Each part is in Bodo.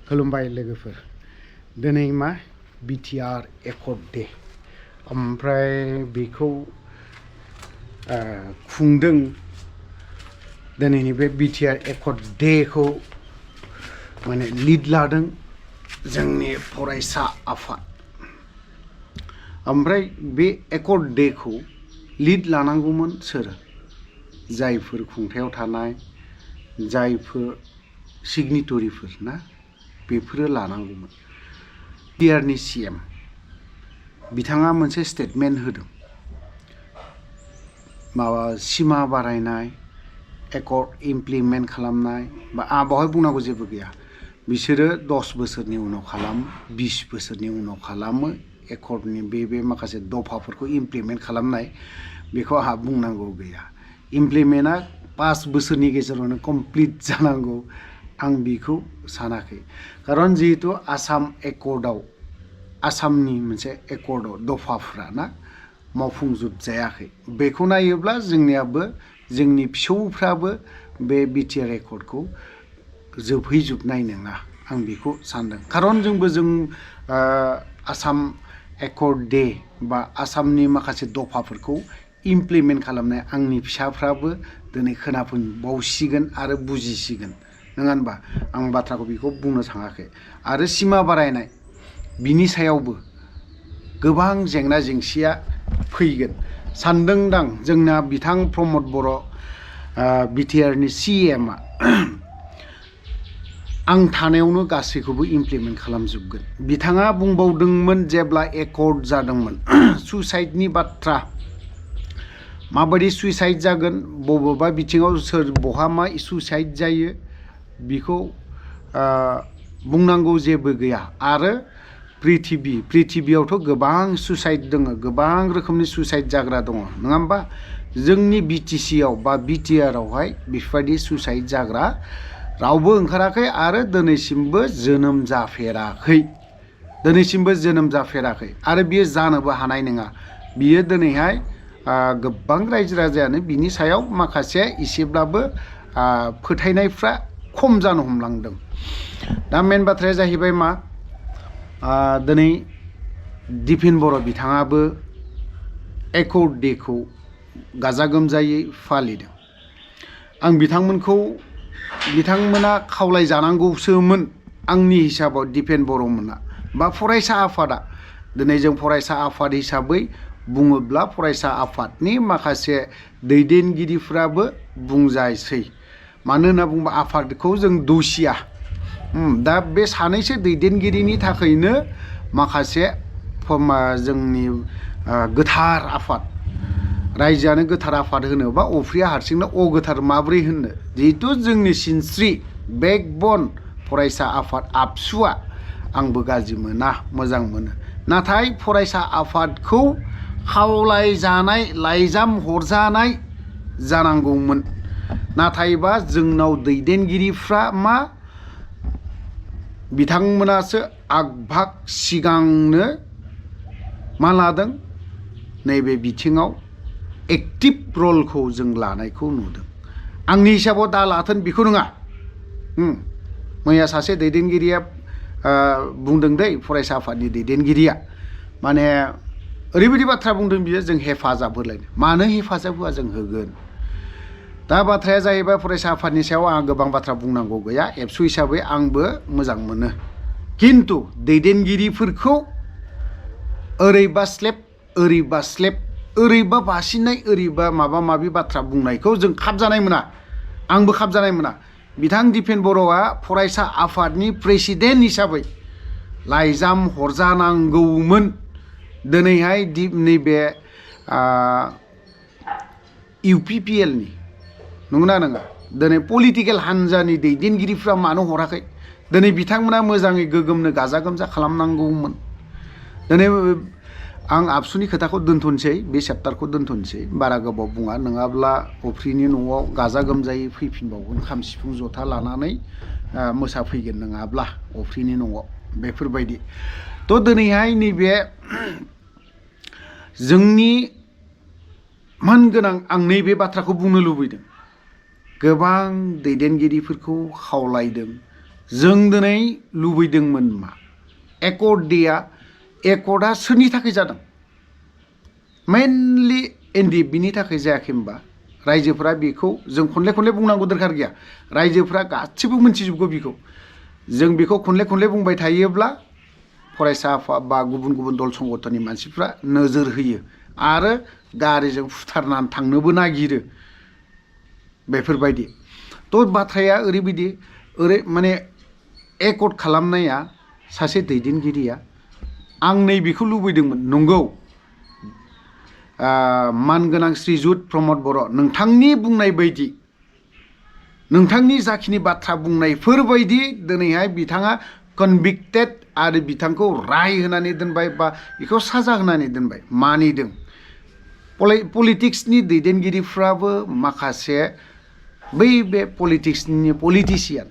खुलुमबाय लोगोफोर दिनै मा बिटिआर एकर्ड डे ओमफ्राय बेखौ खुंदों दिनैनि बे बिटिआर एकर्ड डे खौ माने लिड लादों जोंनि फरायसा आफाद ओमफ्राय बे एकर्ड डे खौ लिड लानांगौमोन सोर जायफोर खुंथायाव थानाय जायफोर सिगनेटरिफोर ना बेफोरो लानांगौमोन बिटिआरनि सीएम बिथाङा मोनसे स्टेटमेन्ट होदों माबा सीमा बारायनाय एकर्ड इमप्लिमेन्ट खालामनाय बा बावहाय बुंनांगौ जेबो गैया बिसोरो 10 बोसोरनि उनाव खालामो 20 बोसोरनि उनाव खालामो एकर्डनि बे माखासे दफाफोरखौ इमप्लिमेन्ट खालामनाय बेखौ आहा बुंनांगौ गैया इमप्लिमेन्टआ 5 बोसोरनि गेजेरावनो कमप्लिट जानांगौ आं बेखौ सानाखै खारन जिहेतु आसाम एकर्डआव आसामनि मोनसे एकर्डआव दफाफ्रा ना मावफुंजोबजायाखै बेखौ नायोब्ला जोंनियाबो जोंनि फिसौफ्राबो बे बिटिआर एकर्डखौ जोबहैजोबनाय नङा आं बेखौ सानदों खारन जोंबो आसाम एकर्ड डे बा आसामनि माखासे दफाफोरखौ इमप्लिमेन्ट खालामनाय आंनि फिसाफ्राबो दिनै खोनाफिनबावसिगोन आरो बुजिसिगोन नङा होनबा आं बाथ्राखौ बेखौ बुंनो थाङाखै आरो सीमा बारायनाय बिनि सायावबो गोबां जेंना जेंसिया फैगोन सानदोंदां जोंना बिथां प्रमद बर' बिटिआरनि सीएमआ आं थानायावनो गासैखौबो इमप्लिमेन्ट खालामजोबगोन बिथाङा बुंबावदोंमोन जेब्ला एकर्ड जादोंमोन सुइसाइडनि बाथ्रा माबायदि सुइसाइड जागोन बबेबा बिथिङाव सोर बहा मा सुइसाइड जायो बिखौ बुंनांगौ जेबो गैया आरो पृथिबियावथ' गोबां सुइसाइड दङ गोबां रोखोमनि सुइसाइड जाग्रा दङ नङा होमबा जोंनि बिटिसि आव बा बिटिआरआवहाय बेफोरबायदि सुइसाइड जाग्रा रावबो ओंखाराखै आरो दिनैसिमबो जोनोम जाफेराखै आरो बियो जानोबो हानाय नङा बियो दिनैहाय गोबां रायजो राजायानो बिनि सायाव माखासे एसेब्लाबो फोथायनायफ्रा खम जानो हमलांदों दा मेन बाथ्राया जाहैबाय मा दिनै दिपेन बर' बिथाङाबो एकर्ड डे खौ गाजा गोमजायै फालिदों आं बिथांमोना खावलायजानांगौसोमोन आंनि हिसाबाव दिपेन बर'मोना बा फरायसा आफादा दिनै जों फरायसा आफाद हिसाबै बुङोब्ला फरायसा आफादनि माखासे दैदेनगिरिफ्राबो बुंजायसै मानो होनना बुङोबा आफादखौ जों दुसिया दा बे सानैसो दैदेनगिरिनि थाखायनो माखासे जोंनि गोथार आफाद रायजोआनो गोथार आफाद होनोबा अफ्रिया हारसिंनो अगोथार माब्रै होननो जिहेतु जोंनि सिनस्रि बेकबन फरायसा आफाद आबसुआ आंबो गाज्रि मोना मोजां मोनो नाथाय फरायसा आफादखौ खावलायजानाय लाइजाम हरजानाय जानांगौमोन नाथायबा जोंनाव दैदेनगिरिफ्रा मा बिथांमोनासो आगभाग सिगांनो मा लादों नैबे बिथिङाव एक्टिभ रलखौ जों लानायखौ नुदों आंनि हिसाबाव दा लाथों बेखौ नङा मैया सासे दैदेनगिरिया बुंदों दै फरायसा आफादनि दैदेनगिरिया माने ओरैबायदि बाथ्रा बुंदों बियो जों हेफाजाब होलायनो मानो हेफाजाब होआ जों होगोन दा बाथ्राया जाहैबाय फरायसा आफादनि सायाव आं गोबां बाथ्रा बुंनांगौ गैया एबसु हिसाबै आंबो मोजां मोनो खिन्थु दैदेनगिरिफोरखौ ओरैबा स्लेब ओरैबा स्लेब ओरैबा बासिनाय ओरैबा माबा माबि बाथ्रा बुंनायखौ जों खाबजानाय मोना आंबो खाबजानाय मोना बिथां दिपेन बर'आ फरायसा आफादनि प्रेसिडेन्ट हिसाबै लाइजाम हरजानांगौमोन दिनैहाय नैबे इउपिपिएलनि नंगौना नङा दिनै पलिटिकेल हान्जानि दैदेनगिरिफ्रा मानो हराखै दिनै बिथांमोना मोजाङै गोगोमनो गाजा गोमजा खालामनांगौमोन दिनै आं आबसुनि खोथाखौ दोनथ'नोसै बे चेप्टारखौ दोनथ'नोसै बारा गोबाव बुङा नङाब्ला अफ्रिनि न'आव गाजा गोमजायै फैफिनबावगोन खाम सिफुं जथा लानानै मोसाफैगोन नङाब्ला अफ्रिनि न'आव बेफोरबायदि थ' दिनैहाय नैबे जोंनि मानगोनां आं नैबे बाथ्राखौ बुंनो लुबैदों गोबां दैदेनगिरिफोरखौ खावलायदों जों दिनै लुबैदोंमोन मा एकर्ड डेआ एकर्डआ सोरनि थाखाय जादों मेनलि एनडिएफबिनि थाखाय जायाखै होनबा रायजोफोरा बेखौ जों खनले खनले बुंनांगौ दरखार गैया रायजोफोरा गासिबो मोनथिजोबगौ बेखौ जों बेखौ खनले खनले बुंबाय थायोब्ला फरायसा आफाद बा गुबुन गुबुन दल संगठननि मानसिफ्रा नोजोर होयो आरो गारिजों फुथारनानै थांनोबो नागिरो बेफोरबायदि थ' बाथ्राया ओरैबायदि माने एकर्ड खालामनाया सासे दैदेनगिरिया आं नैबेखौ लुबैदोंमोन नंगौ मानगोनां श्रीजुत प्रमद बर' नोंथांनि बुंनाय बायदि नोंथांनि जाखिनि बाथ्रा बुंनायफोरबायदि दिनैहाय बिथाङा कनभिक्टेड आरो बिथांखौ राय होनानै दोनबाय बा बेखौ साजा होनानै दोनबाय मानिदों पलिटिक्सनि दैदेनगिरिफ्राबो माखासे बै बे पलिटिक्सनि पलिटिशियान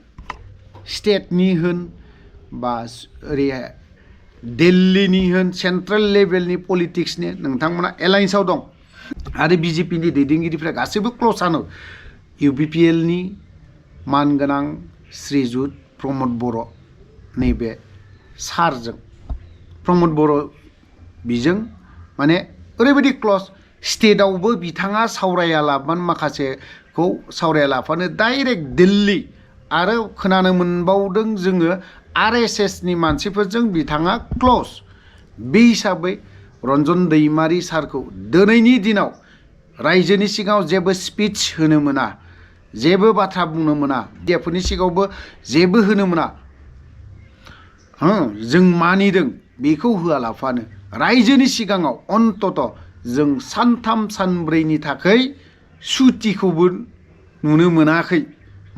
स्टेटनि होन बा ओरैहाय दिल्लीनि होन सेन्ट्रेल लेभेलनि पलिटिक्सनि नोंथांमोना एलायन्सआव दं आरो बिजेपिनि दैदेनगिरिफ्रा गासैबो क्ल'सआनो इउपिपिएलनि मानगोनां श्रीजुत प्रमद बर' नैबे सारजों प्रमद बर' बिजों माने ओरैबायदि क्ल'स स्टेटआवबो बिथाङा सावरायालाबानो माखासेखौ सावरायालाबानो डाइरेक्ट दिल्ली आरो खोनानो मोनबावदों जोङो आरएसएसनि मानसिफोरजों बिथाङा क्ल'स बे हिसाबै रन्जन दैमारि सारखौ दिनैनि दिनाव रायजोनि सिगाङाव जेबो स्पिच होनो मोना जेबो बाथ्रा बुंनो मोना मिडियाफोरनि सिगाङावबो जेबो होनो मोना जों मानिदों बेखौ होआलाफानो रायजोनि सिगाङाव अन्तत जों सानथाम सानब्रैनि थाखाय सुटिखौबो नुनो मोनाखै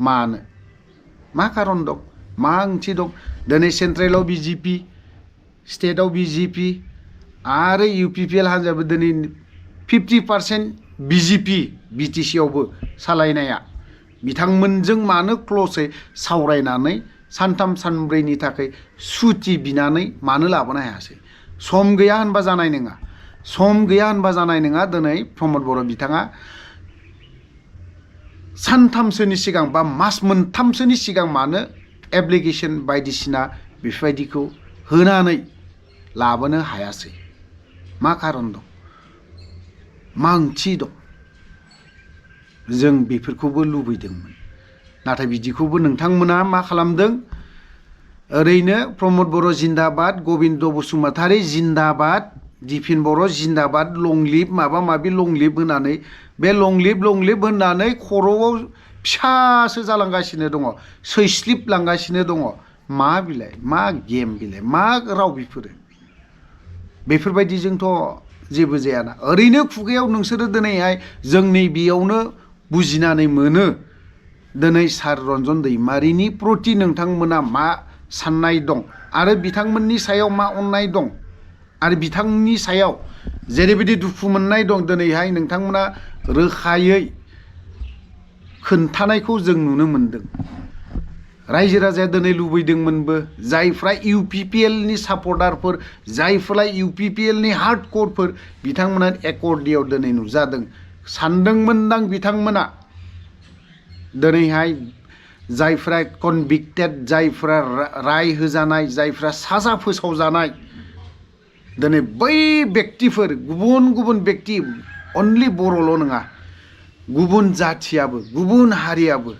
मानो मा खारन दं मा ओंथि दं दिनै सेन्ट्रेलाव बिजेपि स्टेटआव बिजेपि आरो इउपिपिएल हान्जायाबो दिनै 50% बिजेपि बिटिसिआवबो सालायनाया बिथांमोनजों मानो क्ल'सै सावरायनानै सानथाम सानब्रैनि थाखाय सुटि बिनानै मानो लाबोनो हायासै सम गैया होनबा जानाय नङा सम गैया होनबा जानाय नङा दिनै प्रमद बर' बिथाङा सानथामसोनि सिगां बा मास मोनथामसोनि सिगां मानो एप्लिकेसन बायदिसिना बेफोरबायदिखौ होनानै लाबोनो हायासै मा खारन दं मा ओंथि दं जों बेफोरखौबो लुबैदोंमोन नाथाय बिदिखौबो नोंथांमोना मा खालामदों ओरैनो प्रमद बर' जिन्दाबाद गबिन्द बसुमतारी जिन्दाबाद दिफिन बर' जिन्दाबाद लं लिभ माबा माबि लं लिभ होनानै बे लं लिभ होननानै खर'आव फिसासो जालांगासिनो दङ सैस्लिब लांगासिनो दङ मा बिलाइ मा गेम बिलाइ मा राव बेफोरबायदिजोंथ' जेबो जायाना ओरैनो खुगायाव नोंसोरो दिनैहाय जोंनि बेयावनो बुजिनानै मोनो दिनै सार रन्जन दैमारिनि प्रति नोंथांमोना मा साननाय दं आरो बिथांमोननि सायाव मा अननाय दं आरो बिथांनि सायाव जेरैबायदि दुखु मोननाय दं दिनैहाय नोंथांमोना रोखायै खोन्थानायखौ जों नुनो मोनदों रायजो राजाया दिनै लुबैदोंमोनबो जायफ्रा इउपिपिएलनि सापर्टारफोर जायफ्रा इउपिपिएलनि हार्डक'रफोर बिथांमोना एकर्ड डेआव दिनै नुजादों सानदोंमोनदां बिथांमोना दिनैहाय जायफ्रा कनभिक्टेड जायफ्रा राय होजानाय जायफ्रा साजा फोसावजानाय दिनै बै व्यक्तिफोर गुबुन गुबुन व्यक्ति अनलि बर'ल' नङा गुबुन जाथियाबो गुबुन हारियाबो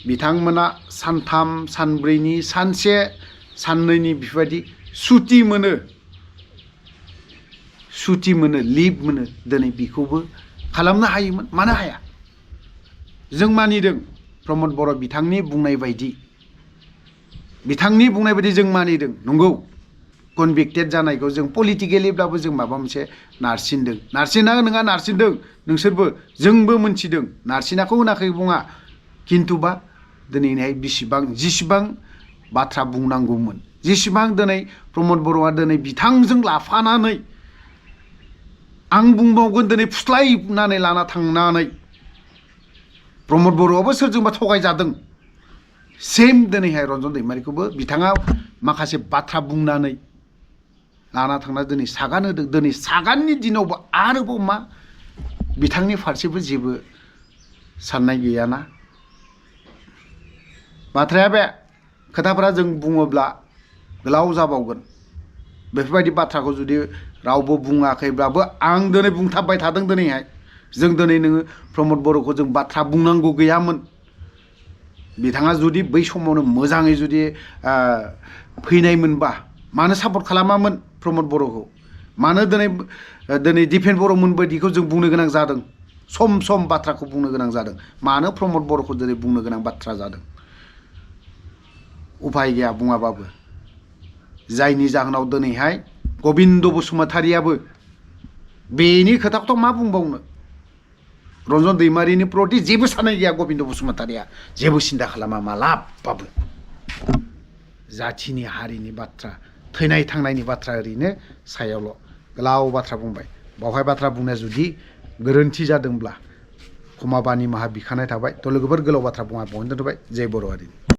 बिथांमोना सानथाम सानब्रैनि सानसे साननैनि बेफोरबायदि सुटि मोनो लिभ मोनो दिनै बेखौबो खालामनो हायोमोन मानो हाया जों मानिदों प्रमद बर' बिथांनि बुंनाय बायदि जों मानिदों नंगौ कनभिक्टेड जानायखौ जों पलिटिकेलिब्लाबो जों माबा मोनसे नारसिनदों नारसिनदों नोंसोरबो जोंबो मोनथिदों नारसिनाखौ होनाखै बुङा खिन्थुबा दिनैहाय जिसिबां बाथ्रा बुंनांगौमोन जिसिबां दिनै प्रमद बर'आ दिनै बिथांजों लाफानानै आं बुंबावगोन दिनै फुस्लायनानै लाना थांनानै प्रमद बर'आबो सोरजोंबा थगायजादों सेम दिनैहाय रन्जन दैमारिखौबो बिथाङा माखासे बाथ्रा बुंनानै लाना थांना दिनै सागान होदों दिनै सागाननि दिनावबो आरोबाव मा बिथांनि फारसेबो जेबो साननाय गैयाना बाथ्राया बे खोथाफोरा जों बुङोब्ला गोलाव जाबावगोन बेफोरबायदि बाथ्राखौ जुदि रावबो बुङाखैब्लाबो आं दिनै बुंथाबबाय थादों दिनैहाय जों दिनै नोङो प्रमद बर'खौ जों बाथ्रा बुंनांगौ गैयामोन बिथाङा जुदि बै समावनो मोजाङै जुदि फैनायमोनबा मानो सापर्ट खालामामोन प्रमद बर'खौ मानो दिनै दिपेन बर'मोन बायदिखौ जों बुंनो गोनां जादों सम बाथ्राखौ बुंनो गोनां जादों मानो प्रमद बर'खौ दिनै बुंनो गोनां बाथ्रा जादों उफाय गैया बुङाबाबो जायनि जाहोनाव दिनैहाय गबिन्द बसुमतारियाबो बेनि खोथाखौथ' मा बुंबावनो रन्जन दैमारिनि प्रति जेबो साननाय गैया गबिन्द बसुमतारिया जेबो सिन्था खालामा मालाबाबो जाथिनि हारिनि बाथ्रा थैनाय थांनायनि बाथ्रा ओरैनो सायावल' गोलाव बाथ्रा बुंबाय बावहाय बाथ्रा बुंनाया जुदि गोरोन्थि जादोंब्ला क्षमाबानि माहा बिखानाय थाबाय थ' लोगोफोर गोलाव बाथ्रा बुङा बावनो दोनथ'बाय जय बर' हारिनि